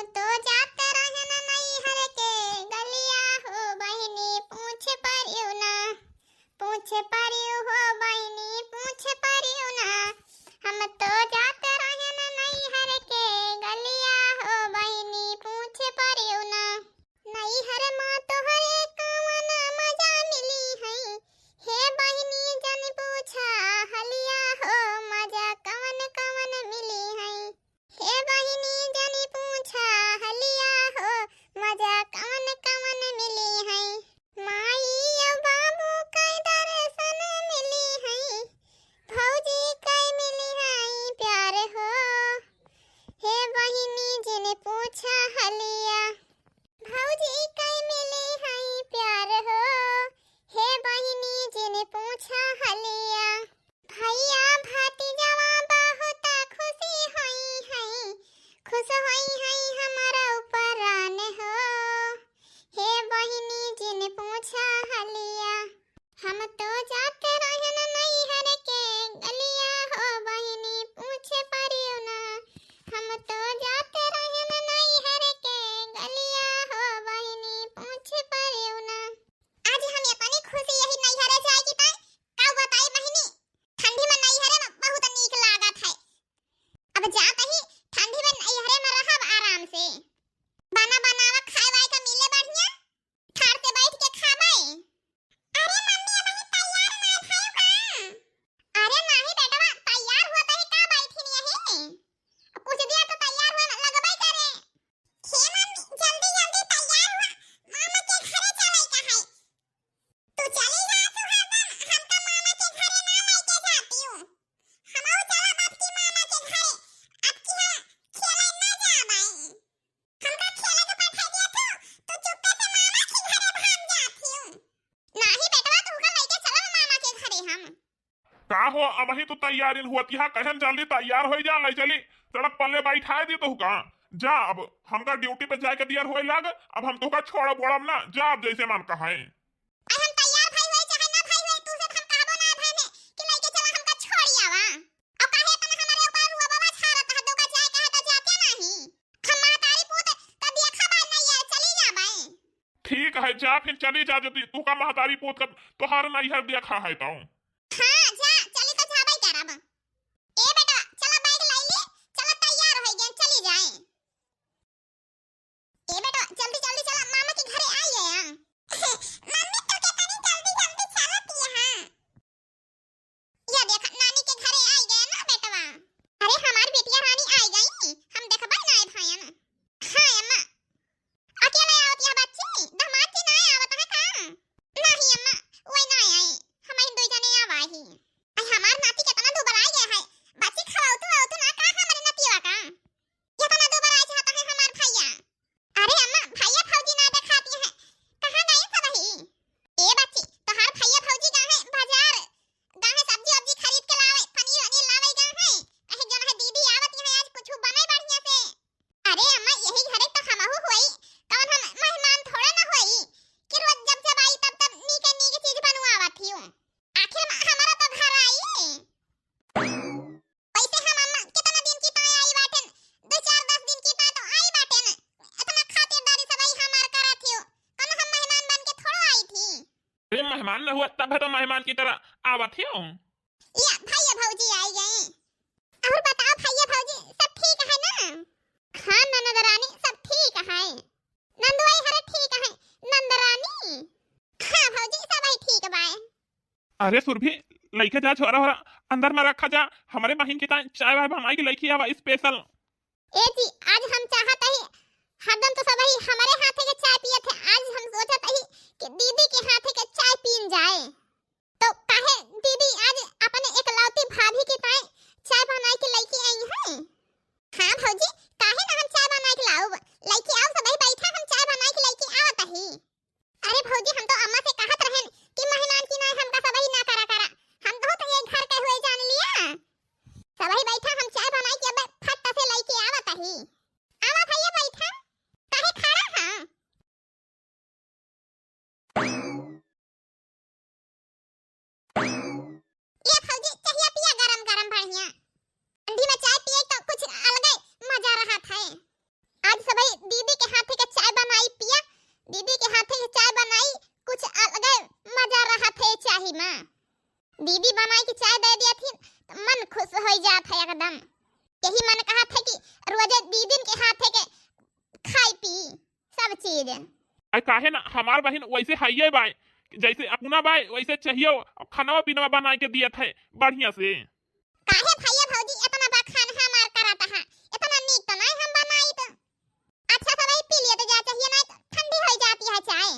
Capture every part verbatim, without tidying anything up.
तो जात रहन नैहर के गलिया हो बहिनी, पूछ परियो ना, पूछ परियो हो बहिनी, पूछ परियो ना। हम तो जात रहन नैहर के गलिया हो बहिनी, पूछ परियो ना। नैहर मा तोहरे कवन मजा मिली है, हे बहिनी जन पूछा हलिया हो, मजा कवन कवन मिली है। हे बहिनी जन पूछा हलिया हो, मजा कवन कवन मिली है। माई अउ बाबू कै दर्शन मिली है, भौजी कै मिली है प्यार हो। हे बहिनी जन पूछा हलिया, भौजी कै मिली है प्यार हो। हे बहिनी जन पूछा हलिया। भैया भतीजवा बहुत खुशी होई है, खुश होई है हमारा ऊपर रान हो। हे बहिनी जिन पूछा हलिया, हम तो जात रहन नैहर के गलिया हो बहिनी, पूछ परियो ना। हम तो जात रहन नैहर के गलिया हो बहिनी, पूछ परियो ना। आज हम इतनी खुशी यही नैहरे जाए की ताई, का बताई बहिनी, ठंडी में नैहरे में बहुत नीक लागत है। अब जात ही ठंडी में नैहरे में रहब आराम से, बना बनावा खाए वाए का मिले बढ़िया, ठार से बैठ के खाबे। अरे मम्मी, अब ही तैयार ना भइल का? अरे नाही बेटवा, तैयार हुआ तही का बैठिन यही, कुछ देर तो तैयार हुआ लगबे करे। हे मम्मी, जल्दी जल्दी तैयार हुआ, मामा के घरे चले का है। तू चली जा सुहागन, हमका मामा के घरे ना लेके जातियो। हमहू चलब अबकी मामा के घरे, अबकी हम खेले ना जाबे। हमका खेले के पठाई दिया तू, तू चुप्पे से मामा के घरे भाग जातियो। नाही बेटवा, तुहका लेके चलब मामा के घरे हम। का हो, अबही तू तैयार इन हुआ तिहा, कहन जल्दी तैयार होई जा, ले चली सड़क पल्ले बैठाए दी तुहका। जा, अब हमका ड्यूटी पे जाए के दियर होए लाग, अब हम तुहका छोड़ब ओड़ब ना, जा अब जैसे मन कहाए। अरे हम तैयार भई होए चाहे ना भई होए, तू से हम कहबो ना भई में कि लेके चला हमका छोड़ी आवा। अब काहे इतना हमारे ऊपर रुआ बाबा झारत है, तोका जाए कहा तो जाते नहीं। हम महतारी पूत का देखा बाय नहीं यार, चली जा बाय। ठीक है, जा फिर चली जा, जदी तुहका महतारी पूत का तोहार नैहर देखा है तो। हाँ, जा, चली तो जाबे करब। ए बेटा, चला बैग लाई ले, चला तैयार हो गए, चली जाए। ए बेटा, जल्दी, जल्दी चला, मामा के घरे आई गए। मम्मी, तो के तनी जल्दी, जल्दी चलत ही हाँ। या देख, नानी के घरे आई गए ना बेटवा। अरे, हमार बिटिया रानी आई गई, हम देखबे ना आए भाईन। हाँ अम्मा, अकेले आवत यह बच्ची, दामाद जी ना आवत है का? नहीं अम्मा, वही ना आई, हम ही दो जने आवा ही। आई हमार नाती कितना दुबराई गया है, बच्ची खवाउतू आवतू ना का हमारे नतिया का? इतना दुबराई जाता है हमार भैया। अरे अम्मा, भैया भौजी ना देखाती है, कहाँ गए सब ही? ए बच्ची, तोहार भैया भौजी गए हैं बाजार, गए हैं सब्जी वब्जी खरीद के लावे, पनीर वनीर लावे गए हैं, कहे जो है दीदी आवत है आज कुछ बने बढ़िया से। अरे अम्मा, यही घरे तो हमहू होई, कौन हम मेहमान थोड़े ना होई कि रोज जब जब आई तब तब नीके नीके चीज बनवावत हियो। आखिर म-, हमारा तो घर आई। वैसे हम अम्मा कितना दिन की ताई आई बाटेन, दो चार दस दिन की ताई तो आई बाटेन, इतना खातिरदारी सब आई हमार करत हियो, कौन हम मेहमान बन के थोड़ो आई थी। अरे मेहमान न हुआ तब तो मेहमान की तरह आवत हियो। या भैया भौजी आई गए। और बताओ भैया भौजी, सब ठीक है ना? हाँ ननद रानी, सब ठीक है। नंदुआई हरे ठीक है, नंद रानी। हाँ भौजी, सब ही ठीक बाय। अरे सुरभि, लइके जा छोरा होरा, अंदर में रखा जा, हमरे बहिन के ताई चाय वाय बनाई के लइके आवा special। ए जी, आज हम चाहत ही, हरदम तो सब ही हमरे हाथे के चाय पियत है, आज हम सोचत ही कि दीदी के हाथे के चाय पीन जाए। तो काहे दीदी आज अपने एकलौती भाभी के ताई चाय बनाई के लइके आई हैं? हाँ भौजी, काहे ना हम चाय बनाई के लाउब, लइके आओ सबही बैठा, हम चाय बनाई के लइके आवत ही। अरे भौजी, हम तो अम्मा से कहत रहन कि मेहमान की नाय हमका सबही ना करा करा, हम बहुत ये घर के हुए जान लिया। सबही बैठा, हम चाय बनाई के अब फट से लइके आवत ही। दीदी बनाई के चाय दे दिया थी, तो मन खुश हो जात है एकदम। यही मन कहत है कि रोजे दीदिन के हाथे के खाई पी सब चीज। अरे काहे ना, हमार बहिन वैसे हइये बाय, जैसे अपना बाय वैसे चाहिए, खानवा पीनवा बनाए के दियत है बढ़िया से। काहे भैया भौजी इतना बखान हमार करत है, इतना नीक तो नहीं हम बनाई तो। अच्छा, सब वही पी लिए तो जा चाहिए, नहीं तो ठंडी हो जाती है चाय।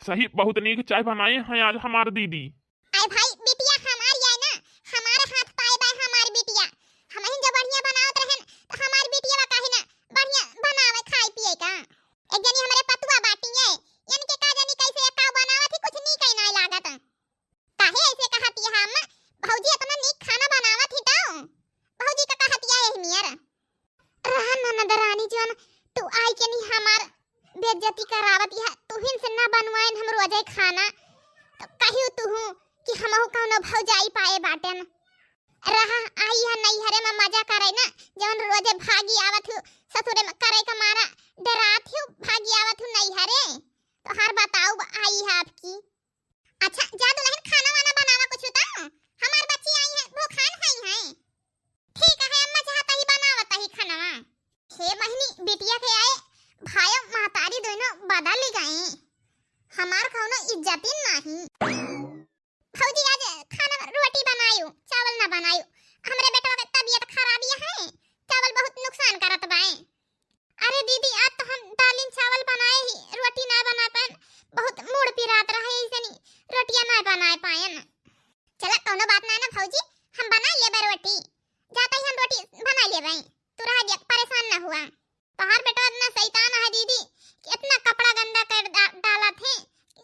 सही, बहुत नीक चाय बनाए हैं आज हमार दीदी। आय भाई, बिटिया हमार आय ना, हमार हाथ पाए बाय हमार बिटिया। हमहिन जो बढ़िया बनावत रहन, तो हमार बिटिया बा काहे ना बढ़िया बनावे खाए पिए का। एक जनी हमरे पतुआ बाटी है, इनके का जानी कैसे का बनावत ही, कुछ नीक ही नहीं लागत। काहे ऐसे कहत ही अम्मा? भौजी इतना नीक खाना बनावत ही तो भौजी का कहत ही यही नियर। रहा ननद रानी जौन, तू आई के नहीं हमार बेइज्जती करावत ही, तुहिन से ना बनवाइन हम रोजे खाना, तो कहियो तुहू कि हमहू कौनो भौजाई पाए बाटेन। रहा, आई है नैहरे में मजा करे ना, जौन रोजे भागी आवत हूँ ससुरे में करे का मारा डरात हूँ, भागी आवत हूँ नैहरे। तो हर बताऊ आई है आपकी। अच्छा, जा दुल्हन खाना वाना बनावा कुछ तो, हमार बच्ची आई है, भूखान खाई है। ठीक है अम्मा, जा तही बनावा तही खानवा। हे बहिनी, बिटिया के आए, भायो महतारी दोनों बदल गए, हमार कौनो इज्जत ही नहीं। भौजी आज खाना रोटी बनायु, चावल ना बनायु। हमरे बेटवा के तबीयत खराब ही है, चावल बहुत नुकसान करत बाए। अरे दीदी, आज तो हम दालिन चावल बनाए ही, रोटी ना बना पाएन, बहुत मूड़ पिरात रहे, ऐसे नहीं रोटियां ना बनाए पाएन। चला कौनो बात ना ना भौजी, हम बना लेबे रोटी, जाता ही हम रोटी बना लेबे, तू रह दिया, परेशान ना हुआ। तोहार बेटा इतना शैतान है दीदी कि इतना कपड़ा गंदा कर डा-, डालत है,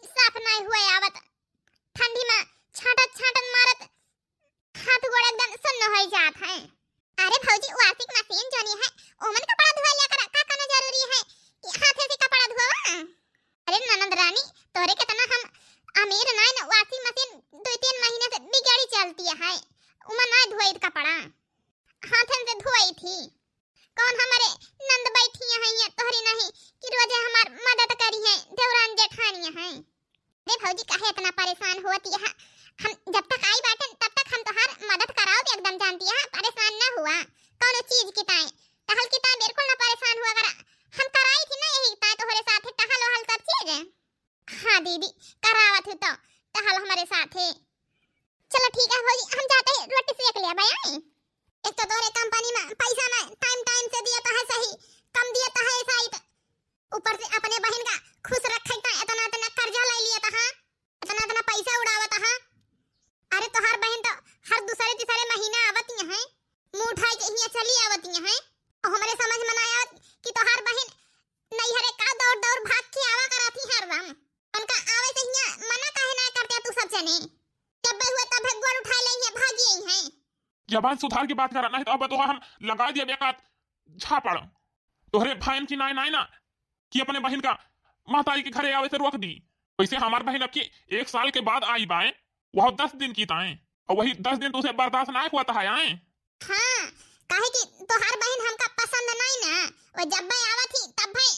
साफ नहीं हुए आवत। ठंडी में छाटत छाटत मारत हाथ गोड़ एकदम सुन्न हो जात है। अरे भौजी, washing machine जोनी है, ओमन कपड़ा धोए लिया करा, का कोनो जरूरी है कि हाथे से कपड़ा धोवा? अरे ननद रानी, तोरे कितना हम अमीर नाय न, washing machine दो तीन महीने से बिगड़ी चलती है, उमा ना धोई कपड़ा, हाथन से धोई थी। कौन हमारे नंद बैठी हैं ये तोहरी नहीं कि रोजे हमार मदद करी हैं देवरान जेठानी हैं। अरे भौजी, काहे इतना परेशान होती है? हम जब तक आई बाटन तब तक हम तोहार मदद कराओ भी एकदम जानती है, परेशान ना हुआ कौनो चीज की ताई, टहल की ताई बिल्कुल ना परेशान हुआ करा। हम कराई थी ना यही ताई तोहरे साथ टहल वहल सब चीज। हाँ दीदी, करावत हूँ तो टहल हमारे साथ है। चलो ठीक है भौजी, हम जाते हैं, रोटी सेक लिया भाई। आई एक तो तोहरे कंपनी में पैसा ना टाइम टाइम से दिया तो है सही, कम दिया तो है सही, तो ऊपर से अपने बहन का खुश रखे का इतना इतना कर्जा ले लिया था, इतना इतना पैसा उड़ावा था। अरे तोहार बहन तो हर दूसरे तीसरे महीना आवती है, मुंह उठाई के हियाँ चली आवती है। और हमारे समझ में ना आवत कि तोहार बहन नैहरे का दौड़ दौड़ भाग के आवा कराती हरदम। उनका आवे से हियाँ मना काहे ना करते तू सब जने? जब हुए तब गोड़ उठाए ले हियाँ भागी आई हैं। जबान सुधार के बात करा, नहीं तो अब तो हम लगा दिया बेकार झापड़। तोहरे भाईन की नाय नाय ना कि अपने बहन का महतारी के घरे आवे से रोक दी। वैसे हमार बहन अब की एक साल के बाद आई बाए, वह दस दिन की ताए, और वही दस दिन तो उसे बर्दाश्त ना हुआ था आए। हाँ, काहे कि तोहार बहन हमका पसंद नहीं ना, वो जब भाई आवा थी तब भाई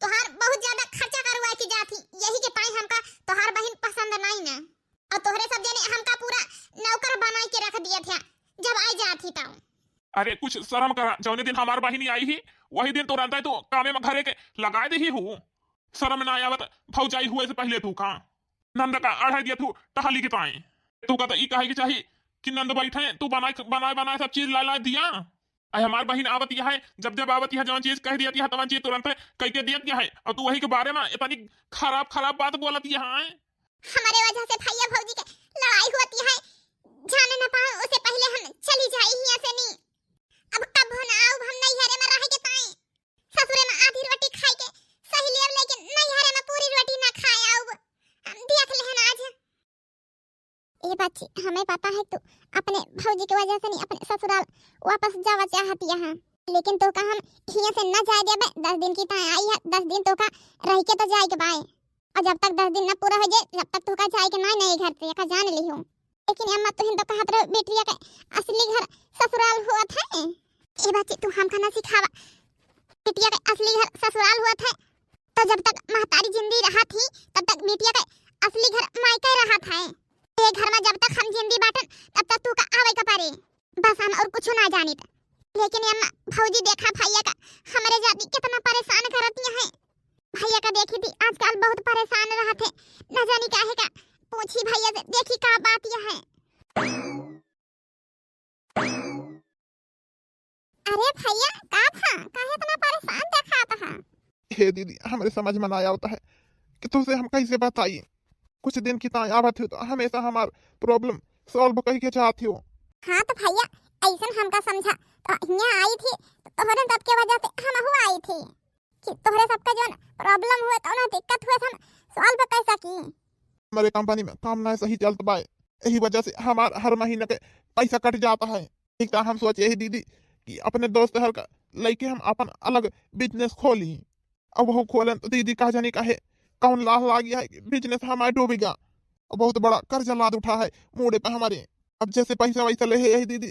तोहार बहुत ज्यादा खर्चा करवा के जाती, यही के ताई हमका तोहार बहन पसंद नहीं ना। और तोहरे सब जने हमका पूरा नौकर बनाई के रख दिया था जब आई जाती तब। अरे कुछ शर्म करा, जौने दिन हमार बहिनी आई ही वही दिन तुरंत तू कामे में घरे के लगाए दे ही हूँ। शर्म ना आवत भौजाई हुए से पहले तू का नंद का अढ़ाई दिया तू टहली के ताए। तू का तो ई कहे के चाही कि नंद बैठे तू बनाए बनाए बनाए सब चीज ला ला दिया। आई हमार बहिन आवत यह है, जब जब आवत यह जवन चीज कह दिया यह तवन चीज तुरंत कह के दियत यह है, और तू वही के बारे में इतनी खराब खराब बात बोलत यह है। हमारे वजह से भैया भौजी के लड़ाई होती है, जाने न पाए उससे पहले हम चली जाई हियां से नी। अब कब हो ना आऊब हम नैहरे में रह के ताई, ससुरे में आधी रोटी खाए के सही लियब, लेकिन नैहरे में पूरी रोटी ना खाए आऊब। हम देख लेहन आज। ए बच्ची, हमें पता है तू अपने भौजी के वजह से नहीं अपने ससुराल वापस जावा चाहती है, लेकिन तो का हम हियां से न जाए देबे। दस दिन की ताई आई है, दस दिन तो का रह के तो जाए के बाए। और जब तक दस दिन न पूरा हो जाए, जब तक तोहका जाए के नाय, नहीं घर से, एका जान लिहो। लेकिन अम्मा, तुहिन तो कहत रहो, बिटिया के असली घर ससुराल हुआ था। ए बच्ची, तू हमका ना सिखावा। बिटिया के असली घर ससुराल हुआ था, तो जब तक महतारी जिंदी रहा थी, तब तक बिटिया के असली घर मायके रहा था। ए घर मा जब तक हम जिंदी बाटन, तब तक तू का आवे का परे। बस हम और कुछ ना जानित। लेकिन अम्मा, भौजी देखा भैया का, हमरे जाति कितना परेशान करतिया है। भैया का देखी थी, आजकल बहुत परेशान रहत है, न जानी काहे का। पूछी भैया से, देखी का बात यह है। अरे भैया, का भा? काहे इतना परेशान देखात हा? हे दीदी, हमरे समझ में ना आवत है कि तुमसे हम कैसे बताई। कुछ दिन की ताई आवत हो तो हमेशा हमार problem solve कई के जात हो। हाँ तो भैया, ऐसन हमका समझा, तो हियाँ आई थी, तो तोहरे सबके वजह से हमहू आई थी कि तोहरे सबका जौन problem हुए, कौनो दिक्कत हुए, हम solve कर सकी। हमरे company में काम ना सही चलत बाए, यही वजह से हमार हर महीना के पैसा कट जाता है। एक तो हम सोचे ही दीदी कि अपने दोस्त हर का लइके हम अपन अलग business खोली। अब वो खोलन तो दीदी का जानी काहे कौन लाह लागी है कि business हमार डूबेगा। अब बहुत बड़ा कर्जा लाद उठा है मूड़े पे हमारे। अब जैसे पैसा वैसा ले है यही दीदी,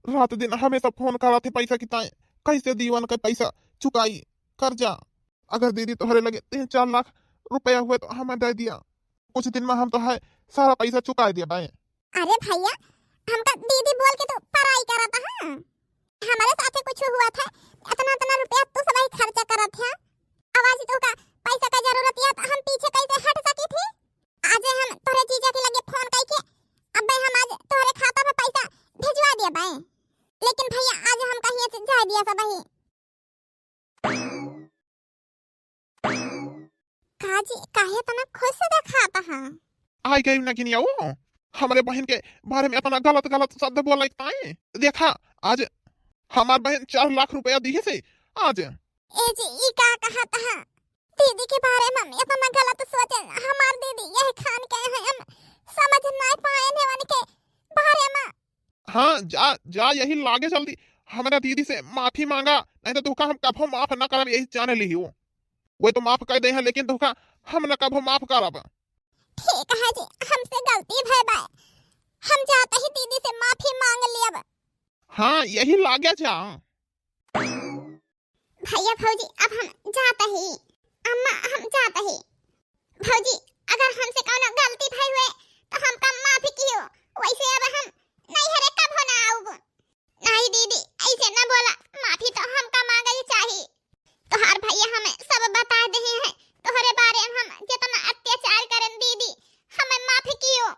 रात दिन हमेशा phone करत है पैसा की ताई, कैसे दीवन का पैसा चुकाई कर्जा। अगर दीदी तोहरे लगे तीन चार लाख रुपया हुए तो हमें दे दिया, कुछ दिन में हम तो है सारा पैसा चुका दिया बाए। अरे भैया, हमका दीदी बोल के तो पराई करत हा। हमारे साथे कुछ हुआ था, इतना इतना रुपया तू सब ही खर्चा करत है। आवाज तो का पैसा का जरूरत है तो हम पीछे कैसे हट सकी थी? आज हम तोरे जीजा के लगे phone करके अबे हम आज तोरे खाता पे पैसा भिजवा दिया बाए। लेकिन भैया आज हम कहीं से जा दिया सब ही। काजी, काहे इतना खुश देखात हा? आई गई नगिनिया वो, हमरे बहन के बारे में इतना गलत गलत शब्द बोले ताई। देखा, आज हमार बहन चार लाख रुपया दी है से आज। ए जी, ई का कहत हा? दीदी के बारे में हम इतना गलत सोचे, हमार दीदी यह खान के है, हम समझ ना पाए ने उनके बारे में। हाँ, जा, जा, यही लागे जल्दी। हमरा दीदी से माफी मांगा, नहीं तो तोहका हम कभो माफ ना करब, यही जान लिहियो। वो तो माफ कर दे हैं, लेकिन तोहका हम ना कभो माफ करब। ठीक है जी, हमसे गलती भय बाय, हम जाते ही दीदी से माफी मांग लियब। हाँ, यही लागे जा। भैया भौजी, अब हम जात ही। अम्मा, हम जात ही। भौजी, अगर हमसे कौनो गलती भई हुए तो हमका माफ कियो, वैसे अब हम नैहरे कभो ना आउब। नहीं दीदी, ऐसे ना बोला, माफी तो हमका मांगे ही चाही। तोहार भैया हमें सब बता दे हैं, तोहरे बारे में हम जितना अत्याचार करन दीदी, हमें माफ कियो,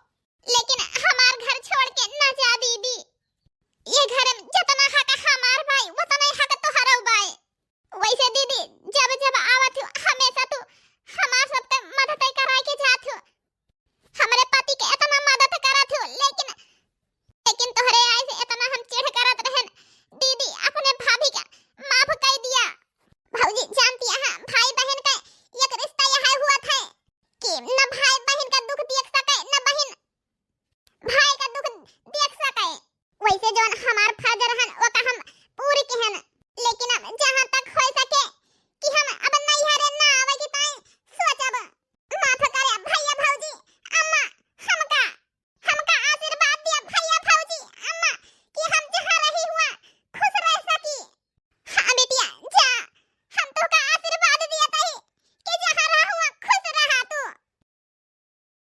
लेकिन हमार घर छोड़ के ना जा दीदी। ये घर में जितना हक हमार बाय, उतना ही हक तोहरो बाय। वैसे दीदी, जब जब आवत हो, हमेशा तू हमार सबके मदद कराए के जात हो। हमरे पति के इतना मदद करत हो, लेकिन, लेकिन तोहरे आए से इतना हम चिढ़ करत रहन। दीदी, अपने भाभी का माफ कर दिया। भौजी, जानती है, भाई बहन का एक रिश्ता यह हुआ था कि न भाई बहन का दुख देख सके, न बहन भाई का दुख देख सके। वैसे जौन हमार फर्ज रहा,